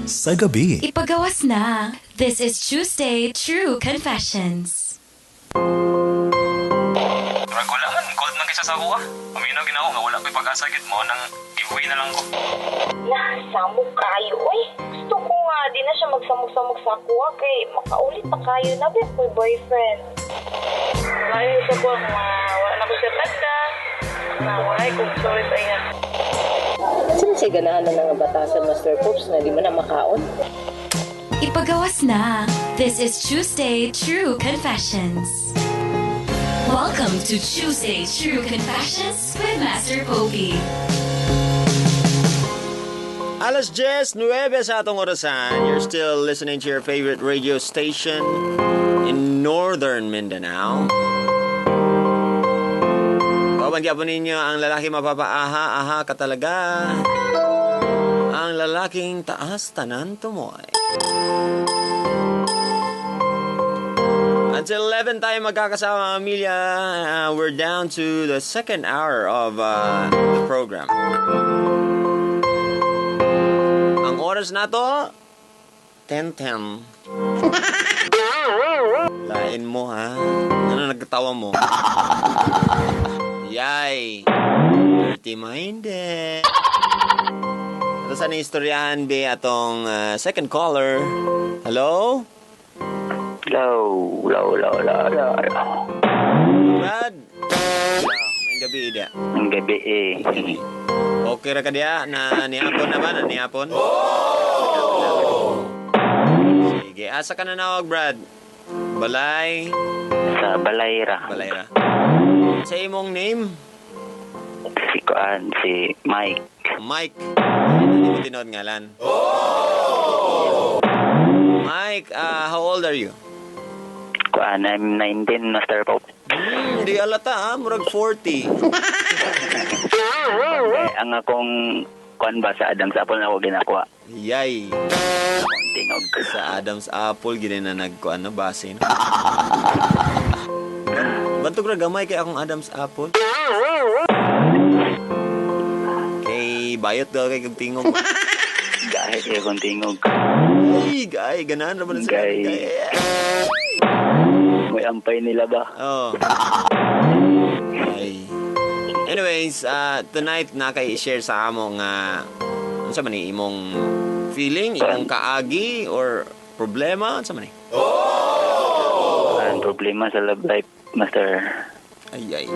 Sa gabi. Ipagawas na. This is Tuesday True Confessions. Murag wala man, cold man kaysa sa ako ah. Paminaw gina ako nga wala ko'y pag-asa gid mo nang giveaway na lang ko. Nah, samok kayo, oy. Gusto ko nga, di na siya magsamok-samok sa akuha kay makaulit pa kayo na ba ko'y boyfriend. Maayo sa ko nga wala na ko siya tanda. Na wala kong sorry sa iya. Sino siya ganahan na nga batasan, Master Pops, na di man na makaon? Ipagawas na. This is Tuesday True Confessions. Welcome to Tuesday True Confessions with Master Popey. Alas 10:09 sa atong orasan. You're still listening to your favorite radio station in Northern Mindanao. Kauban gyapon ninyo ang lalaki mapapaaha, aha ka talaga. Ang lalaking taas tanan tumoy. Until 11 tayo magkakasama, Amelia. We're down to the second hour of the program. Ang oras na to, 10:10. Lain mo, ha? Ano nagkatawa mo? Yay! Dirty minded. Ito sa istoryahan, be, atong second caller. Hello? Hello, hello, hello, hello, hello. Brad? May gabi, dia. Ang gabi eh. Okay ra ka diya? Na nihapon na ba? Na nihapon? Sige. Asa ka na nawag, Brad? Balay? Sa Balayra. Balayra. Sa imong name? Si Kuan, si Mike. Mike. Hindi mo tinood ngalan. Mike, how old are you? Kuan, I'm 19, Master Pope. Di alata, ah. Murag 40. Ang akong kuan ba sa Adam's Apple na ako ginakuha. Yay. Akong tingog. Sa Adam's Apple, gini na nagkuan no, base. No? Bantog ra gamay kay akong Adam's Apple. Kay bayot daw kay kag tingog. Gahit kay akong tingog. Ay, gay, ganahan ra man sila. Gay. Gay. May ampay nila ba? Oh. Ay. Anyways, tonight na kay i-share sa amo nga unsa man ni imong feeling, imong kaagi or problema, unsa man ni? Ang problema sa love life, Master. Ay ay.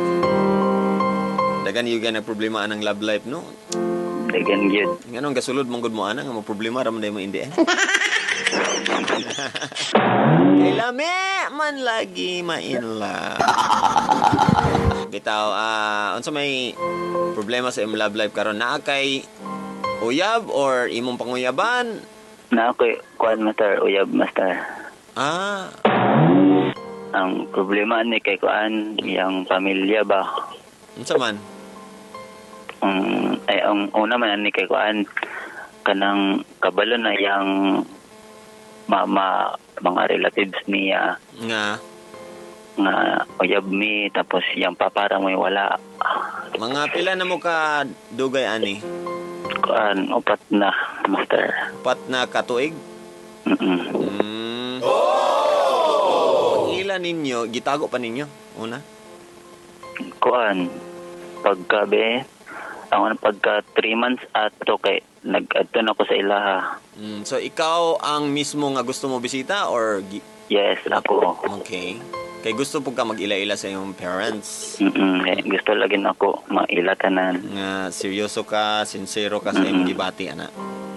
Dagan yung na problema anang love life, no? Dagan gyud. Nganong gasulod mong gud mo ana nga mo problema ra man day mo in the end. Kay lami man lagi ma-in love. Bitaw, unsa may problema sa imong love life karon? Naa kay uyab or imong panguyaban? Na ako kuan, Master, uyab, Master. Ah, Ang problema ni kay kuan iyang pamilya ba? Unsa man? Ang ay ang una man ani kay kuan kanang kabalo na iyang mama, mga relatives niya Nga nga uyab mi, tapos iyang papa ra mo'y wala. Mga pila na mo ka dugay ani? Kuan, 4 na, Master. 4 na katuig? Mm. Oh! Ila ninyo, gitago pa ninyo una? Kuan, pagka be, ang ano, pagka 3 months ato kay nag-adto na ko sa ilaha. So ikaw ang mismo nga gusto mo bisita or Yes, ako. Okay. Kay gusto po ka mag-ila-ila sa imong parents. Eh, gusto lagi na ako maila tanan. Nga seryoso ka, sincero ka sa imong gibati ana.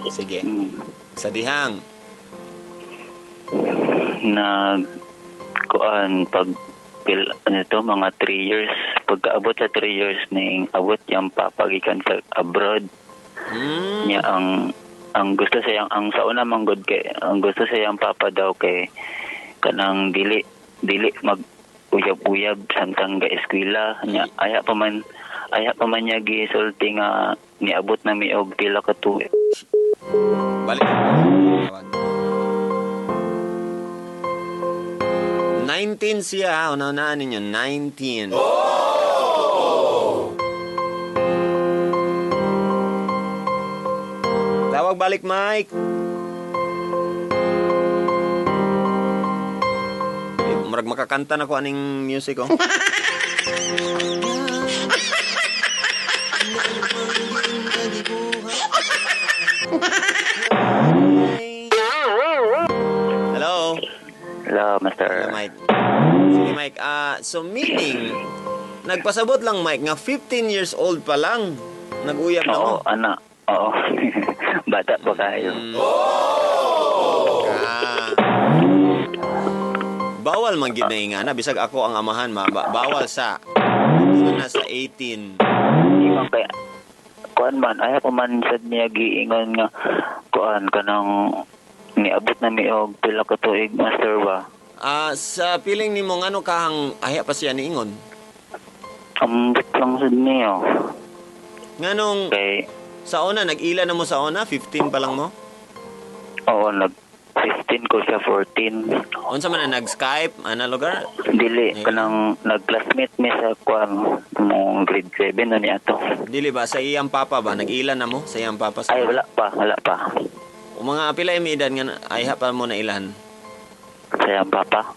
Sige. Sa dihang Nag kuan pag pil, ano to, mga 3 years, pagkaabot sa 3 years ning abot yang papagikan sa abroad. Niya ang gusto sa iyang, ang sa una man gud kay ang gusto sa iyang papa daw kay kanang dili dili mag uyab-uyab samtang ga eskwela niya. Aya pa man niya gisulti nga niabot na mi og pila ka tuig. Balik. 19 siya, una-unaan ninyo, 19. Oh! Tawag balik, Mike. Murag makakanta na ko aning music oh. Hello. Hello, Master. Hello, Mike. Sige, Mike. So meaning, nagpasabot lang, Mike, nga 15 years old pa lang, nag-uyab na mo. Oo, ana. Oo. Bata pa kayo. Ah. Bawal man gid na ingana bisag ako ang amahan ma bawal sa tulo na sa 18. Di man kay kuan man ayaw ko man sad niya giingon nga kuan kanang niabot na mi og pila ka tuig, Master ba. Sa piling nimo ngano kahang aya pa siya niingon? Ambot lang sad niya. Nganong Kay sa una nag-ila na mo sa una 15 pa lang mo? Oo, nag 15 ko siya 14. Unsa man na nag-Skype ana lugar? Dili kanang nag-classmate mi sa kuan mo grade 7 na niya to. Dili ba sa iyang papa ba nag-ila na mo sa iyang papa sa Ay wala pa, wala pa. O mga pila yung edad nga ayha pa mo na ilan? Sa iyang papa.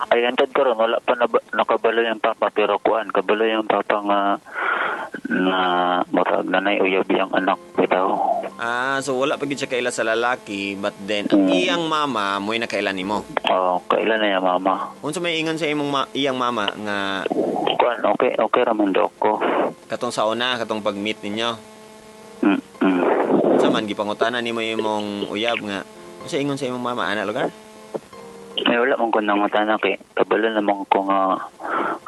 Ay antad karon wala pa nakabalo yung papa pero kuan kabalo yung papa nga na murag nanay uyab iyang anak bitaw. So wala pa gid siya kaila sa lalaki but then ang iyang mama mo'y nakaila nimo. Oo, kaila na iyang mama. Unsa may ingon sa imong iyang mama nga kuan okay ra man daw ko. Katong sa una katong pag-meet ninyo. Unsa man gipangutana nimo imong uyab nga unsa ingon sa imong mama ana lugar? May wala man ko nangutana kay kabalo naman ko nga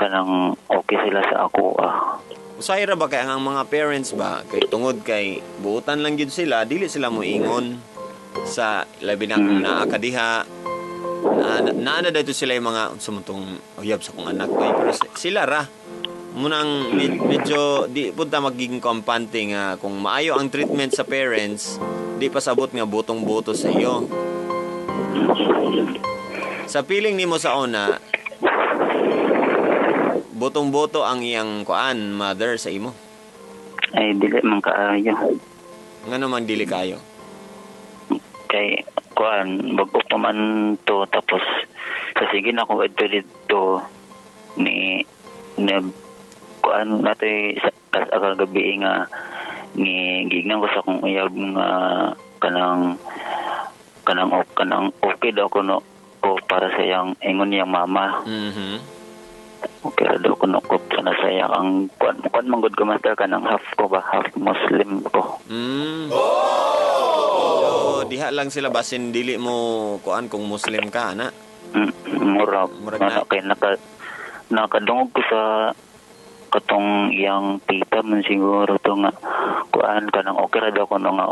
kanang okay sila sa ako ah. Usahay ra ba kay ang mga parents ba kay tungod kay buutan lang gyud sila dili sila moingon sa labi na kung naa ka diha naa na dito sila yung mga unsa man tong uyab sa kong anak ay pero sila ra munang medyo di punta magiging kampante nga kung maayo ang treatment sa parents di pa sabot nga butong-buto sa iyo. Sa piling nimo sa una butong-buto ang iyang kuan mother sa imo. Ay dili man kaayo. Ngano man dili kaayo? Kay kuan bago pa man to tapos sa sige na ko adto didto ni nag kuan natoy sa kagabi nga ni gignan ko sa akong uyab nga kanang kanang okay daw kuno ko para sa iyang ingon niyang mama. Mhm. Okay ra daw kuno ko sana sa iyang ang kuan man gud ko master kanang half ko ba half Muslim ko. So diha lang sila basin dili mo kuan kung Muslim ka ana. Murag na kay nakadungog ko sa katong iyang tita man siguro to nga kuan kanang okay ra daw kuno nga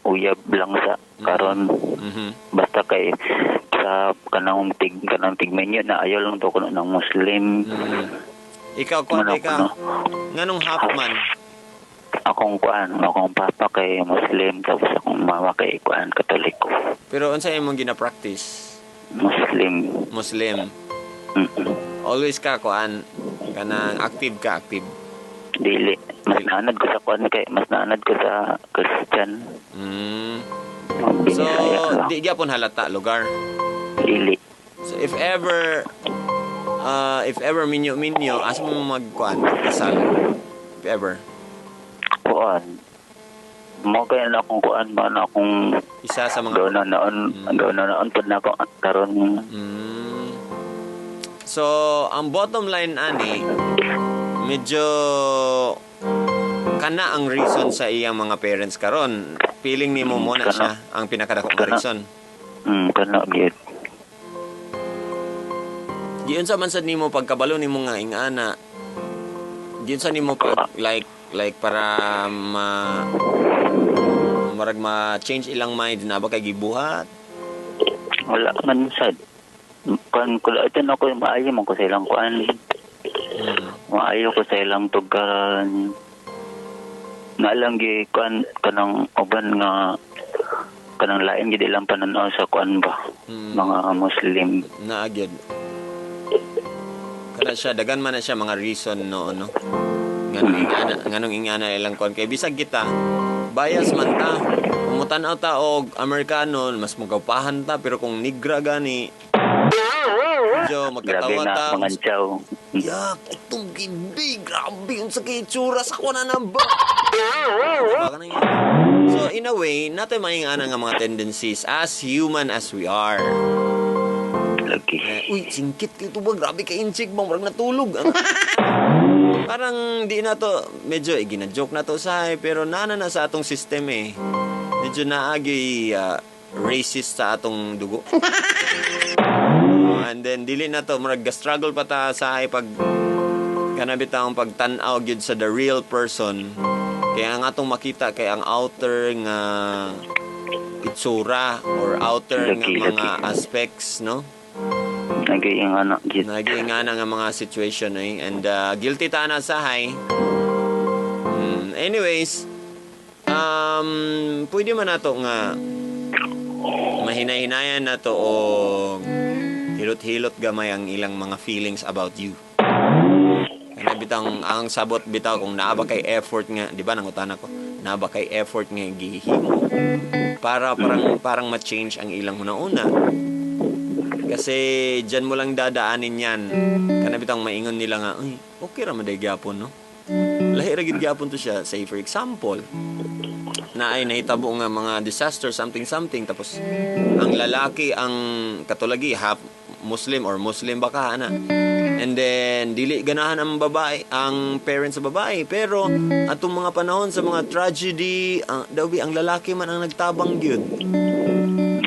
uyab lang sa karon. Basta kay sa kanang tigmenyo na ayaw lang to kuno ng Muslim. Ikaw kuan ka nganong half man? Akong kuan, akong papa kay Muslim tapos akong mama kay kuan Katoliko. Pero unsa imong gina-practice? Muslim. Muslim. Always ka kuan kanang active ka, active. Dili, mas naanad ko sa kuan kay mas naanad ko sa Christian. So di gyapon halata lugar. Dili. So if ever minyo asa mo magkuan kasal? If ever. Kuan. Mo kay na akong kuan ba na akong isa sa mga gawna naon pud na ako karon. So ang bottom line ani medyo kana ang reason sa iyang mga parents karon. Feeling nimo mo na siya ang pinakadako nga reason. Kana gyud. Giunsa man sad nimo pagkabalo nimo nga ingana. Giunsa nimo pag like para ma marag ma-change ilang mind na ba kay gibuhat? Wala man sad. Kuan kulatan ako maayo man ko sa ilang kuan. Maayo ko sa ilang tugaran. Nga lang gi kuan kanang uban nga kanang lain gid ilang pananaw sa kuan ba. Mga Muslim. Naa gyud. Kana siya dagan man na siya mga reason no no. Nganong ingana ilang kuan kay bisag kita bias man ta. Kung mutan-aw ta og Amerikano mas magapahan ta pero kung negra gani Medyo Grabe magkatawa na ta. mga chow. Yak, itong gindi. Grabe, unsa kay itsura sa kuha na ba? Diba, kanang yun? So, in a way, natay maingana nga mga tendencies as human as we are. Lagi. Eh, uy, singkit kay ba? Grabe kay inchik bang murag natulog. Ano? Parang di na to, medyo eh, gina-joke na to sa pero nana na sa atong system eh. Medyo naagi racist sa atong dugo. Oh, and then dili na to murag ga-struggle pa ta sa pag kana bitawng pagtan-aw gyud sa the real person. Kaya ang atong makita kay ang outer nga itsura or outer nga Lagi, mga lagi. aspects, no? Lagi yung anak gid. Naging nga na nga mga situation eh. And guilty ta na sa hay. Anyways, pwede man nato nga mahinay-hinayan na to o hilot-hilot gamay ang ilang mga feelings about you. Kana bitang ang sabot bitaw kung naa ba kay effort nga, di ba nangutana ko, naa ba kay effort nga gihimo para parang ma-change ang ilang una-una. Kasi dyan mo lang dadaanin yan. Kana bitang maingon nila nga, ay, okay ra man day gyapon, no? Lahi ra gid gyapon to siya. Say for example, na ay nahitabo nga mga disaster something something, tapos ang lalaki ang katulagi half Muslim or Muslim ba ka ana, and then dili ganahan ang babae, ang parents sa babae, pero atong mga panahon sa mga tragedy ang daw bi ang lalaki man ang nagtabang gyud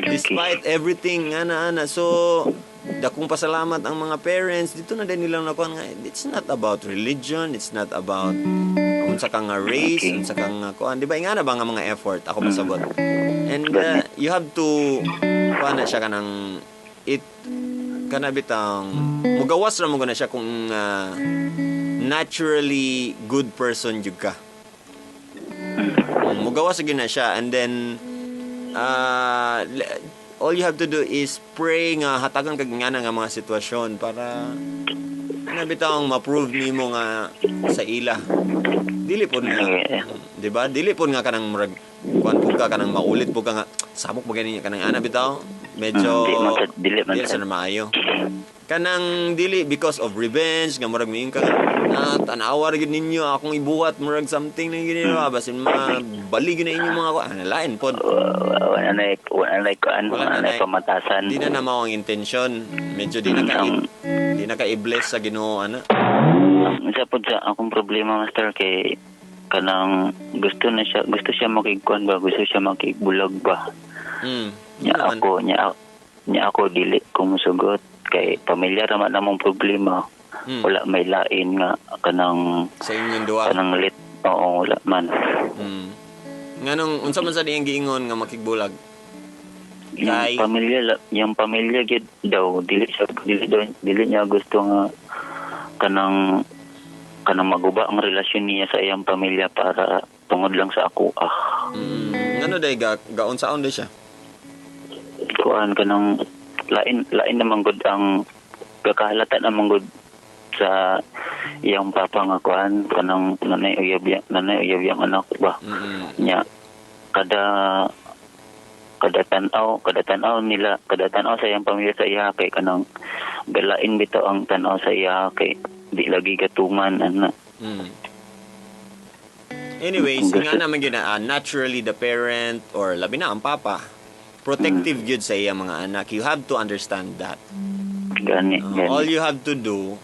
despite everything ana ana. So dakong pasalamat ang mga parents dito na din nilang nakuha nga it's not about religion, it's not about unsa ka nga race, Okay. unsa ka nga kuan, di ba ingana ba nga mga effort ako pasabot. And you have to kuan na siya kanang it kana bitang mugawas ra mo na siya kung naturally good person jud ka. Mugawas gyud na siya, and then all you have to do is pray nga hatagan kag ngana nga mga sitwasyon para na bitang ma-prove nimo nga sa ila. Dili pod nga, di ba? Dili pod nga kanang murag kuan pud ka kanang maulit pud ka nga samok ba gani kanang ana bitaw. Medyo Dili man dili sad. sa maayo. Kanang dili because of revenge nga murag miingon ka nga tan-awa ra gyud ninyo akong ibuhat murag something na gini ba basin mabali gyud na inyong mga kuan lain pod. Wala na wala kuan, Wala wala na na pamatasan. Di na na mao ang intensyon. Medyo di na ka di na ka i-bless sa Ginoo ana. Ang isa pod sa akong problema, master, kay kanang gusto na siya, gusto siya makigkuan ba, gusto siya makigbulag ba. Nya Ano man. ako nya ako dili ko musugot kay pamilya ra man among problema. Wala may lain nga kanang Sa inyong duwa. kanang lit. Oo, wala man. Nganong unsa man sa diyang giingon nga makigbulag? Yung Kay- pamilya yung pamilya gid daw dili siya dili daw dili niya gusto nga kanang kanang maguba ang relasyon niya sa iyang pamilya para tungod lang sa ako ah. Ngano day ga gaunsaon day siya? Kuan kanang lain lain naman gud ang kakahalata naman gud sa iyang papa nga kuan kanang nanay uyab yang anak ba. Nya kada kada tan-aw nila, kada tan-aw sa iyang pamilya sa iya kay kanang galain bitaw ang tan-aw sa iya kay di lagi gatuman ana. Anyways, Gusto- nga naman gyud na naturally the parent or labi na ang papa protective gyud sa iya mga anak. You have to understand that. Gani, gani. All you have to do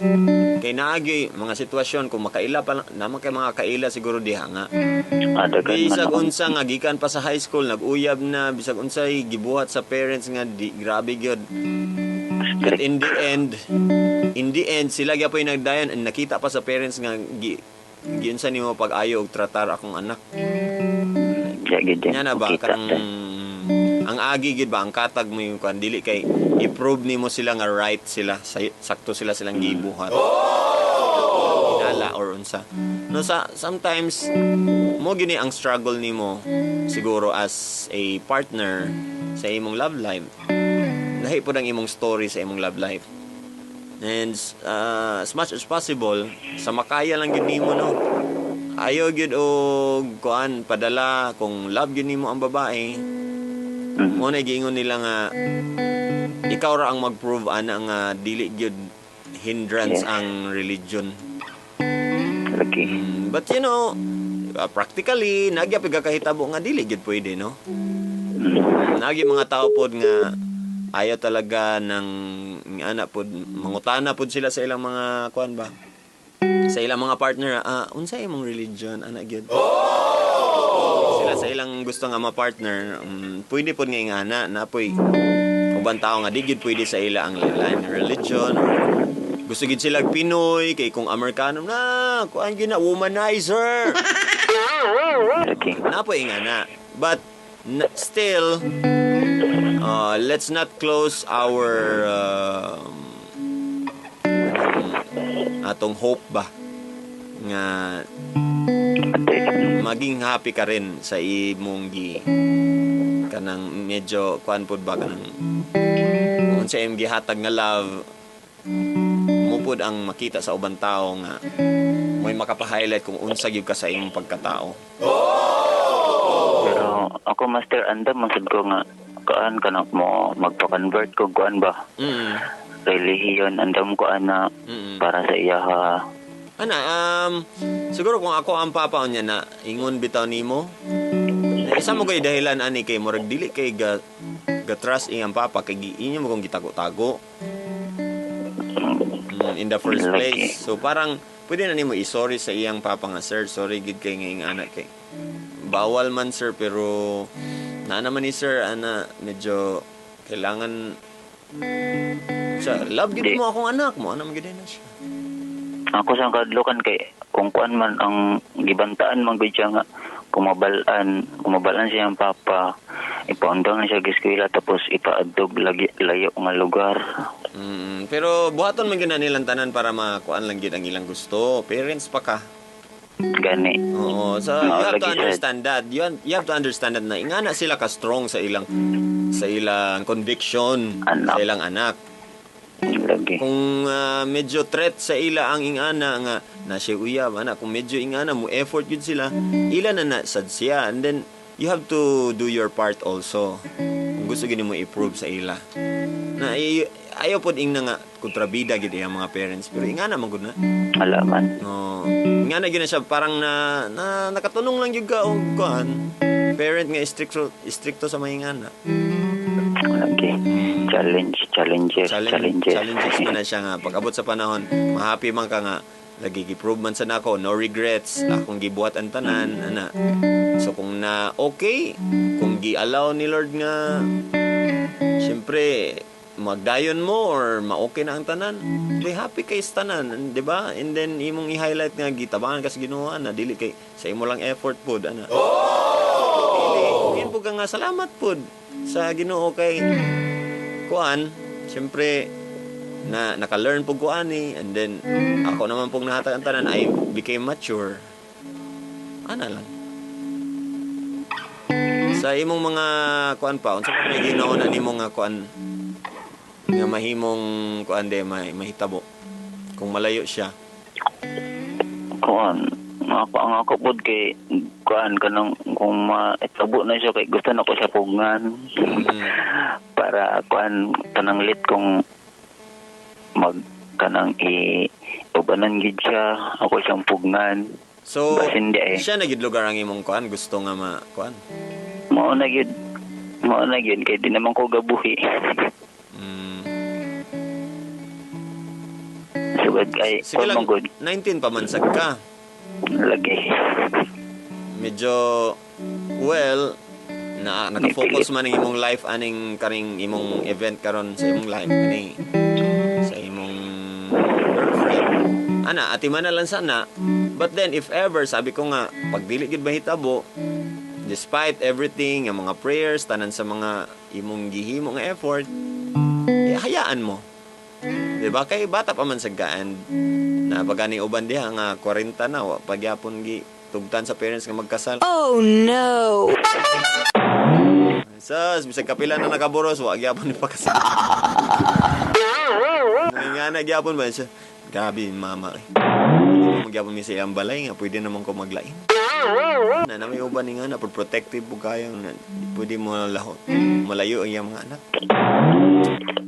kay naagi mga sitwasyon kung makaila pa lang naman kay mga kaila siguro diha nga. Daghan man Bisag ako. unsa nga gikan pa sa high school nag-uyab na bisag unsay gibuhat sa parents nga di, grabe gyud. But in the end sila gyapoy nagdayon and nakita pa sa parents nga giunsa nimo pag-ayo og tratar akong anak. Ya, gid Nya na ba Makita kanang ta. ang agi gid ba ang katag mo yung kuan dili kay i-prove nimo sila nga right sila sakto sila silang gibuhat. Hinala or unsa. No sa sometimes mo gini ang struggle nimo siguro as a partner sa imong love life. Lahi pod ang imong story sa imong love life. And as much as possible sa makaya lang gyud nimo no. Ayo gyud og kuan padala kung love gyud nimo ang babae. Mo na giingon nila nga Ikaw ra ang mag-prove ana nga dili gyud hindrance ang religion. Lagi. But you know, practically nagya pud kahitabo nga dili gyud pwede, no? Nagi mga tao pod nga ayaw talaga ng ana pod, mangutana pod sila sa ilang mga kuan ba, sa ilang mga partner, unsa imong religion, ana gyud. Sila sa ilang gusto nga ma-partner, pwede pod nga ingana na poy uban tao nga di gyud pwede sa ila ang lain religion or gusto gyud sila Pinoy kay kung Amerikano na kuan gyud na womanizer. Lagi. Na po ingana. But still, let's not close our atong hope ba nga maging happy ka rin sa imong gi kanang medyo kuan pod ba, kanang kung sa imong gihatag nga love mo pod ang makita sa ubang tao nga mo'y makapa-highlight kung unsa gyud ka sa imong pagkatao. Pero ako, Master, andam man sad ko nga kaan ka mo magpa-convert ko kuan ba. Relihiyon andam ko ana para sa iya ha. Ana, siguro kung ako ang papa niya na ingon bitaw nimo. Isa mo kay dahilan ani kay murag dili kay ga trust iyang papa kay inyo mo kung gitago-tago. In the first place. So parang pwede na nimo i-sorry sa iyang papa nga, sir, sorry gid kay nga anak kay bawal man sir, pero naa naman ni sir ana medyo kailangan sa love gid mo akong anak mo, ana man gid na siya. Ako sa kadlokan kay kung kuan man ang gibantaan man gud siya nga kumabalan siya ang papa, ipaundang na siya sa eskwela tapos ipaadtog lagi layo nga lugar. Pero buhaton man gyud na nilang tanan para makuan lang gyud ang ilang gusto. Parents pa ka. Gani. Oo, so you have to understand that. You have to understand that na ingana sila ka strong sa ilang conviction, anak. Sa ilang anak. Lagi. Kung medyo threat sa ila ang ingana nga na siya uyab ana, kung medyo ingana mo effort gyud sila, ila na sad siya, and then you have to do your part also. Kung gusto gyud mo i-prove sa ila. Na ayaw pod ingna nga kontrabida gyud iyang mga parents, pero ingana man gud na. Alaman. No. Ingana gyud na siya, parang na nakatunong lang gyud ka og kuan. Parent nga istrikto sa mga ingana. Okay. Challenges man na siya nga pag abot sa panahon, mahappy man ka nga lagi gi-prove man sa nako, no regrets, akong gibuhat ang tanan, ana. So kung na okay, kung gi-allow ni Lord nga syempre magdayon mo or ma-okay na ang tanan, be happy kay sa tanan, di ba? And then imong i-highlight nga gitabangan ka sa Ginoo ana, dili kay sa imo lang effort pod ana. Oh! Dili, po ka nga salamat pod sa Ginoo kay kuan, syempre na naka-learn pug ko ani, and then ako naman pug nahatag ang tanan, I became mature. Ana lang. Sa imong mga kuan pa, unsa man may Ginoo na nimo nga kuan nga mahimong kuan de mahitabo kung malayo siya? Kuan, ako ang ako pud kay kuan kanang kung maitabo na siya kay gusto na ko siya pugngan. Para kuan pananglit kung mag kanang i ubanan gid siya, ako siyang pugngan. So siya na gid lugar ang imong kuan gusto nga ma kuan. Mao na gid kay di naman ko gabuhi. Sugad kay sige lang, 19 pa man sad ka. Lagi. Medyo well na naka-focus man ang imong life aning karing imong event karon sa imong life kani sa imong girlfriend. Ana, ati man na lang sana. But then if ever, sabi ko nga, pag dili gid mahitabo, despite everything, ang mga prayers, tanan sa mga imong gihimo nga effort, eh, hayaan mo. Diba? Kay bata pa man sad ka, and na pagani uban diha nga 40 na, wa pagyapon gi tugtan sa parents nga magkasal. Oh no. Sus, bisag kapila na nakaboros, wa gyapon ni pakasal. Nga na gyapon ba siya? Grabe mama. Hindi mo gyapon mi sa iyang balay nga pwede naman ko maglain. Na may uban nga na protective po kayo na pwede mo lahot. Malayo ang iyang mga anak.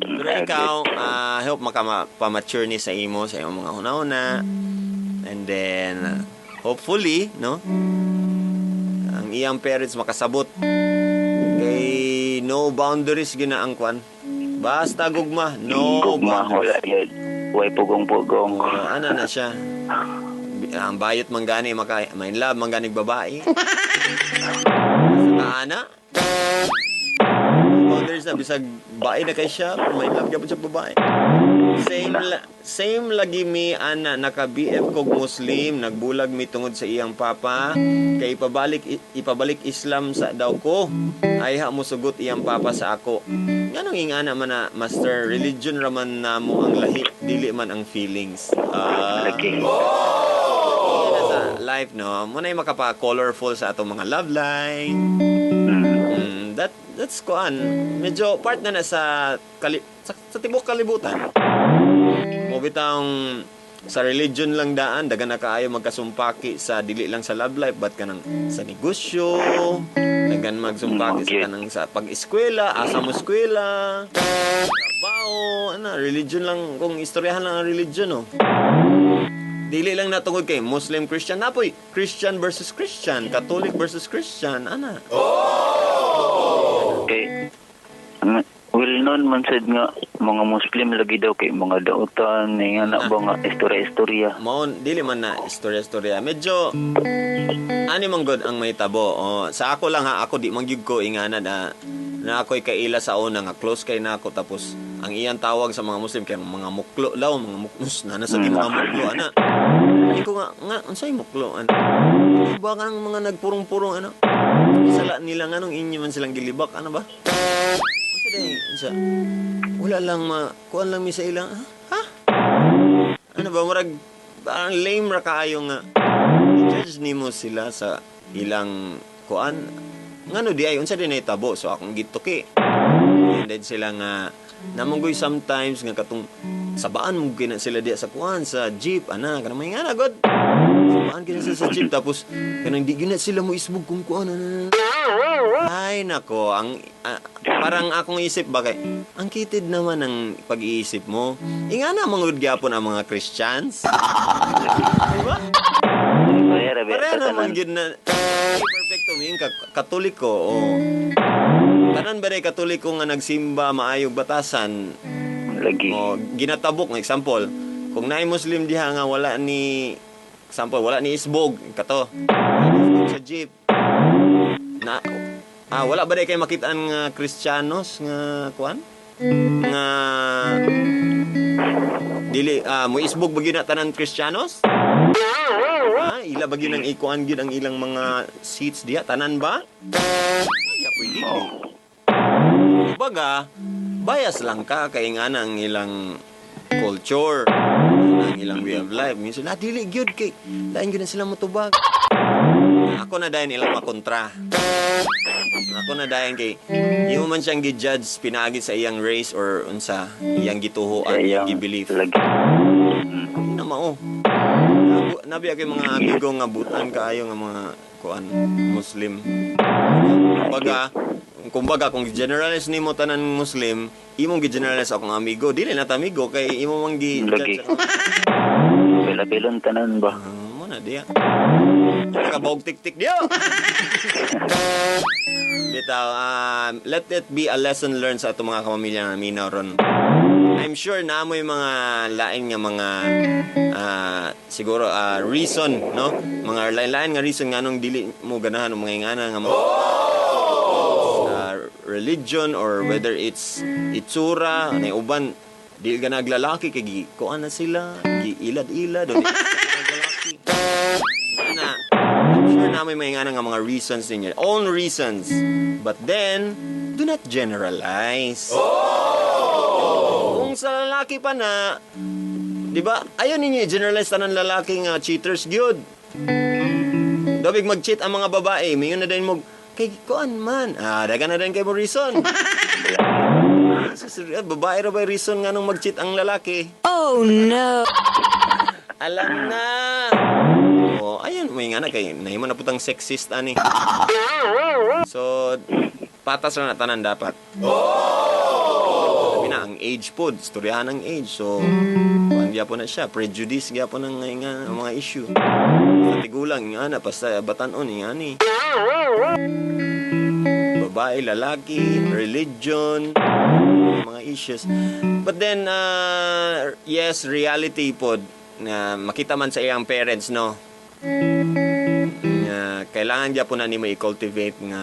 Pero ikaw, I hope makapa-mature ni sa imo, sa imong mga huna-huna. And then, hopefully, no? Ang iyang parents makasabot. Kay no boundaries gina ang kwan. Basta gugma, no Gugma, boundaries. wala yun. Way pugong-pugong. Oh, ano na siya? Ang bayot man gani maka main love man gani babae. Sa ana. Boundaries na bisag bae na kay siya, pero main love gyapon siya babae. Same lagi mi ana, naka BF kog Muslim, nagbulag mi tungod sa iyang papa kay ipabalik Islam sa daw ko. Ay ha mo sugot iyang papa sa ako. Nganong ingana man na, master, religion ra man namo ang lahi, dili man ang feelings. Ah. Lagi. Yan sa life, no? Muna yung makapa-colorful sa atong mga love life. That's kuan. Medyo part na na sa tibok kalibutan. Mo bitang sa religion lang daan, dagan na kaayo magkasumpaki sa dili lang sa love life, but kanang sa negosyo, dagan magsumpaki sa kanang sa pag-eskwela, asa mo eskwela, trabaho, ana, religion lang, kung istoryahan lang ang religion, no. Dili lang natungod kay Muslim, Christian, napoy Christian versus Christian, Catholic versus Christian, ana. Kay, well known man sad nga mga Muslim lagi daw kay mga dautan, nga na ba nga istorya-istorya. Mao dili man na istorya-istorya. Medyo ani man god ang may tabo. Oh, sa ako lang ha, ako di man gyud ko ingana na na ako'y kaila sa una nga close kay nako, tapos ang iyang tawag sa mga Muslim kay mga muklo daw, mga muknos na nasa di mga muklo ana. Hindi ko nga nga unsay muklo ana? Di ba kanang mga nagpurong-purong ano? Sala nila nganong inyo man silang gilibak ano ba? Unsa day? Unsa? Wala lang ma kuan lang mi sa ilang ha? Ano ba murag parang lame ra kaayo nga judge nimo sila sa ilang kuan ngano di ay unsa din nahitabo, so akong gituki. And then sila nga namunggoy sometimes nga katong sabaan mo gina sila diya sa kuan sa jeep ana kanang may ngana god. Sabaan gina sila sa jeep tapos kanang di gina sila mo isbog kung kuan ana. Ay nako, ang parang akong isip ba kay ang kitid naman ang pag-iisip mo. Ingana mangud gyapon ang mga Christians. Diba? Pareha naman gyud na perfecto mi Katoliko o tanan ba rin Katoliko nga nagsimba maayog batasan lagi. O ginatabok ng example, kung naay Muslim diha nga wala ni example wala ni isbog kato. Wala ni isbog sa jeep. Na wala ba day kay makitaan nga Kristiyanos nga kuan? Nga dili mo isbog ba gyud na tanan Kristiyanos? Ila ba gyud ang ikuan gyud ang ilang mga seats diha tanan ba? Ay, dili. Kumbaga, bias lang ka kay nga ang ilang culture, ang ilang way of life. Minsan, dili gyud kay lain gyud na sila motubag. Ako na dayon ilang makontra. Ako na dayon kay imo man siyang gi-judge pinaagi sa iyang race or unsa iyang gituhoan, iyang gi-belief. Na mao. Nabi ako yung mga amigo nga butan kaayo nga mga kuan Muslim. Kumbaga kung generalize nimo tanan Muslim, imong gi-generalize akong amigo, dili na ta amigo kay imo mang gi-judge. Pila-pilon tanan ba? Mo na diya. Nakabaog tik-tik diya. Bitaw, let it be a lesson learned sa atong mga kapamilya nga minaw ron. I'm sure na mo yung mga lain nga mga siguro reason, no? Mga lain-lain nga reason nga nung dili mo ganahan o mga ingana nga mga religion or whether it's itsura, na uban dili ka naglalaki kay gi kuan na sila, gi ilad-ilad o di naglalaki. Na, I'm sure na may mga nga mga reasons ninyo, own reasons. But then, do not generalize. Kung sa lalaki pa na, di ba? Ayaw ninyo i-generalize tanan lalaki nga cheaters gyud. Dabig mag-cheat ang mga babae, mayon na din mo kay kuan man. Dagan na din kay mo reason. Babae ra ba reason nga nung mag-cheat ang lalaki? Oh no. Alam na. Oh, ayun may nga na kay nahimo na putang sexist ani. So patas ra na tanan dapat. Labi na ang Age pod, istoryahan ang age. So, kuan gyapon na siya, prejudice gyapon ang nga, ang mga issue. Sa tigulang nga na basta batan-on nga ni. Babae, lalaki, religion, mga issues. But then, yes, reality pod na makita man sa iyang parents, no? Nga kailangan gyapon na nimo i-cultivate nga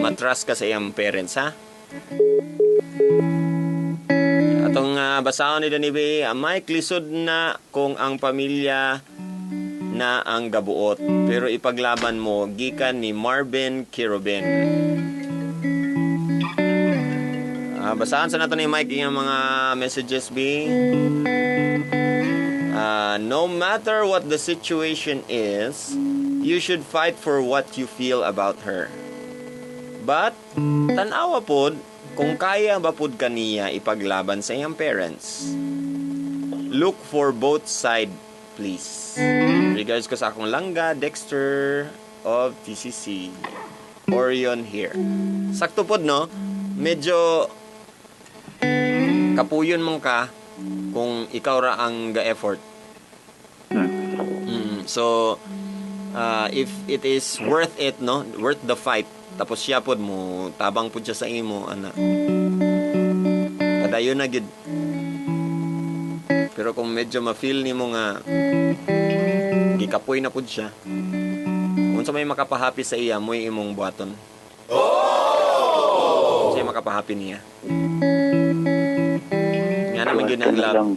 matrust ka sa iyang parents, ha? Atong basahon ni Danny B, Mike, lisod na kung ang pamilya na ang gabuot. Pero ipaglaban mo, gikan ni Marvin Kirobin. Basahan sa nato ni Mike iyang mga messages, B. No matter what the situation is, you should fight for what you feel about her. But, tan-awa pod, kung kaya ba pod kaniya ipaglaban sa iyang parents. Look for both side, please. Regards ko sa akong langga, Dexter of TCC. Orion here. Sakto pod, no? Medyo kapuyon mong ka kung ikaw ra ang ga-effort. So, if it is worth it, no? Worth the fight. Tapos siya pod mo, tabang pod siya sa imo, ana. Padayon na gid. Pero kung medyo ma-feel nimo nga gikapoy na pod siya, unsa may makapahappy sa iya, mo'y imong buhaton. Oh! Unsa may makapahappy niya. Nga naman gyud ang love.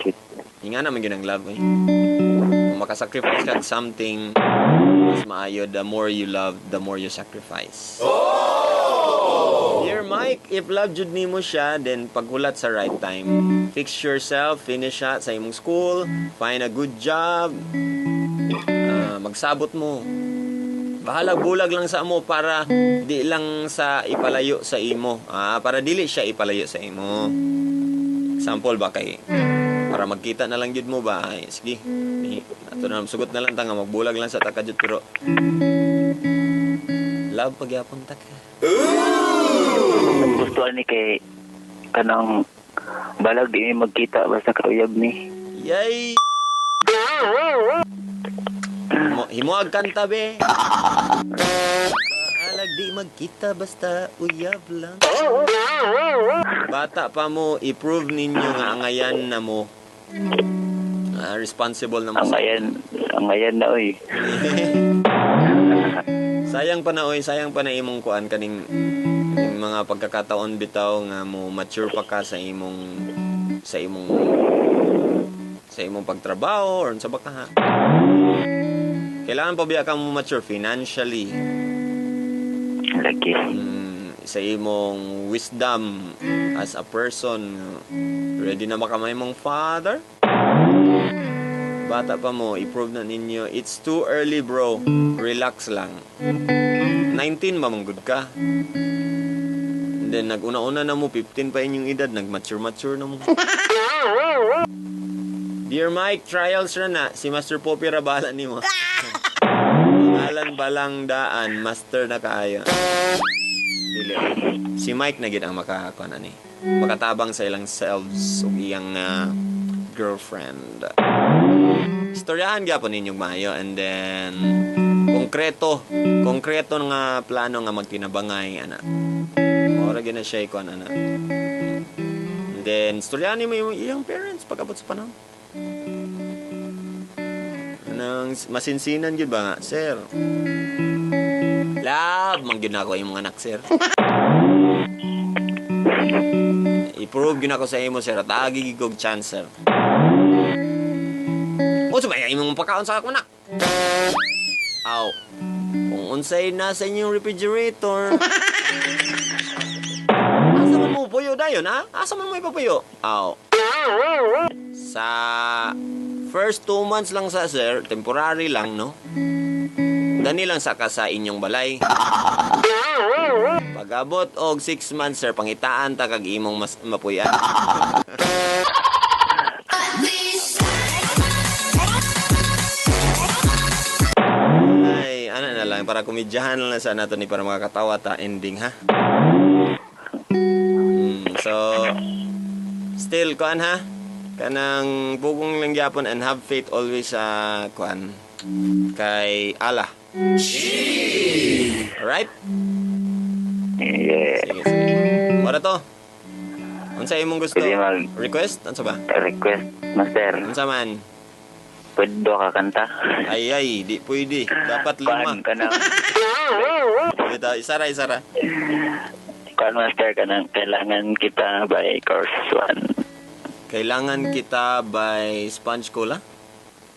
Nga naman gyud ang love, eh. Kung makasacrifice ka something, mas maayo, the more you love, the more you sacrifice. Oh! Dear Mike, if love jud nimo siya, then paghulat sa right time. Fix yourself, finish siya sa imong school, find a good job, magsabot mo. Bahalag bulag lang sa amo para di lang sa ipalayo sa imo. Para dili siya ipalayo sa imo. Example ba kay para magkita na lang jud mo ba? Ay, sige. Ato na sugot na lang ta nga magbulag lang sa taka jud pero love pagyapon ta ka. Gusto ani kay kanang balag di mi magkita basta kauyab ni. Yay! Himuag kanta be. Balag di magkita basta uyab lang. Bata pa mo, i-prove ninyo nga angayan na mo. Responsible na mo. Angayan na oy. Sayang pa na oy, sayang pa na imong kuan kaning mga pagkakataon bitaw nga mo mature pa ka sa imong pagtrabaho or sa baka ha. Kailangan pa biya ka mo mature financially. Lagi. Sa imong wisdom as a person. Ready na ba ka may mong father? Bata pa mo, i-prove na ninyo. It's too early, bro. Relax lang. 19 ba mong good ka? And then, nag-una-una na mo, 15 pa inyong edad, nag-mature-mature na mo. Dear Mike, trials ra na. Si Master Poppy ra bahala nimo. Pangalan balang daan, master na kaayo. Dili. Si Mike na gid ang makakuan ani. Makatabang sa ilang selves ug iyang girlfriend. Istoryahan gyapon ninyong maayo and then konkreto nga plano nga magtinabangay ana. Mora gyud na siya ikuan ana. And then istoryahan nimo iyang parents pag-abot sa panahon. Nang masinsinan gyud ba nga, sir? Love, man gyud na ako imong anak, sir. I-prove gyud ako sa imo, sir, at agi gyud kog chance, sir. Unsa ba imong pakaon sa akong anak? Aw. Kung unsay nasa inyong refrigerator. Asa man mo puyo dayon, ha? Asa man mo ipapuyo? Aw. Sa first 2 months lang sa sir, temporary lang, no? Dani lang sa ka sa inyong balay. Pag-abot og 6 months, sir, pangitaan ta kag imong mas mapuyan. Ay, ana na lang, para komedyahan lang sa nato ni para makakatawa ta ending, ha? So, Still, kuan ha? Kanang pugong lang gyapon and have faith always sa kuan kay Allah. Alright? Yeah. Sige, sige. Mora to. Unsa imong gusto? Pwede mag- Request? Unsa ba? Request, Master. Unsa man? Pwede do ka kanta? Ay ay, di pwede. Dapat lima. Kuan ka na. Dito, isara, isara. Kuan, Master, kanang "Kailangan Kita" by Course 1. "Kailangan Kita" by Sponge Cola?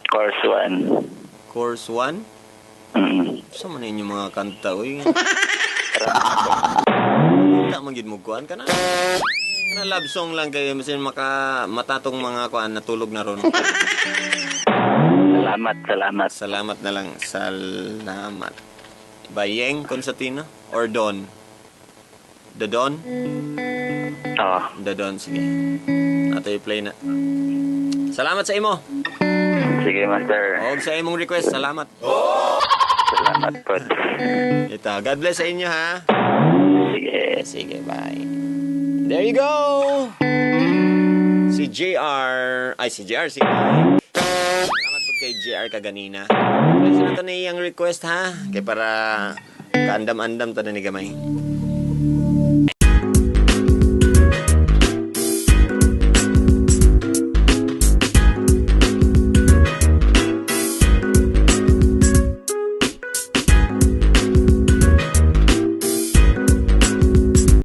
Course 1. Course 1? Mm. Sa man inyo mga kanta, uy. Kanta man gid mo kuan kana. Kana love song lang kay masin maka matatong mga kuan natulog na ron. Salamat, salamat. Salamat na lang. "Salamat." By Yeng Constantino or Don? The Don? Oh, The Don, sige. Ato i-play na. Salamat sa imo. Sige, Master. Og sa imong request, salamat. Salamat po. Ito, God bless sa inyo ha. Sige. Sige, bye. There you go! Si JR, ay si JR, si Mike. Salamat po kay JR kaganina. Bless na to na iyang request ha. Kay para kaandam-andam ta na ni gamay.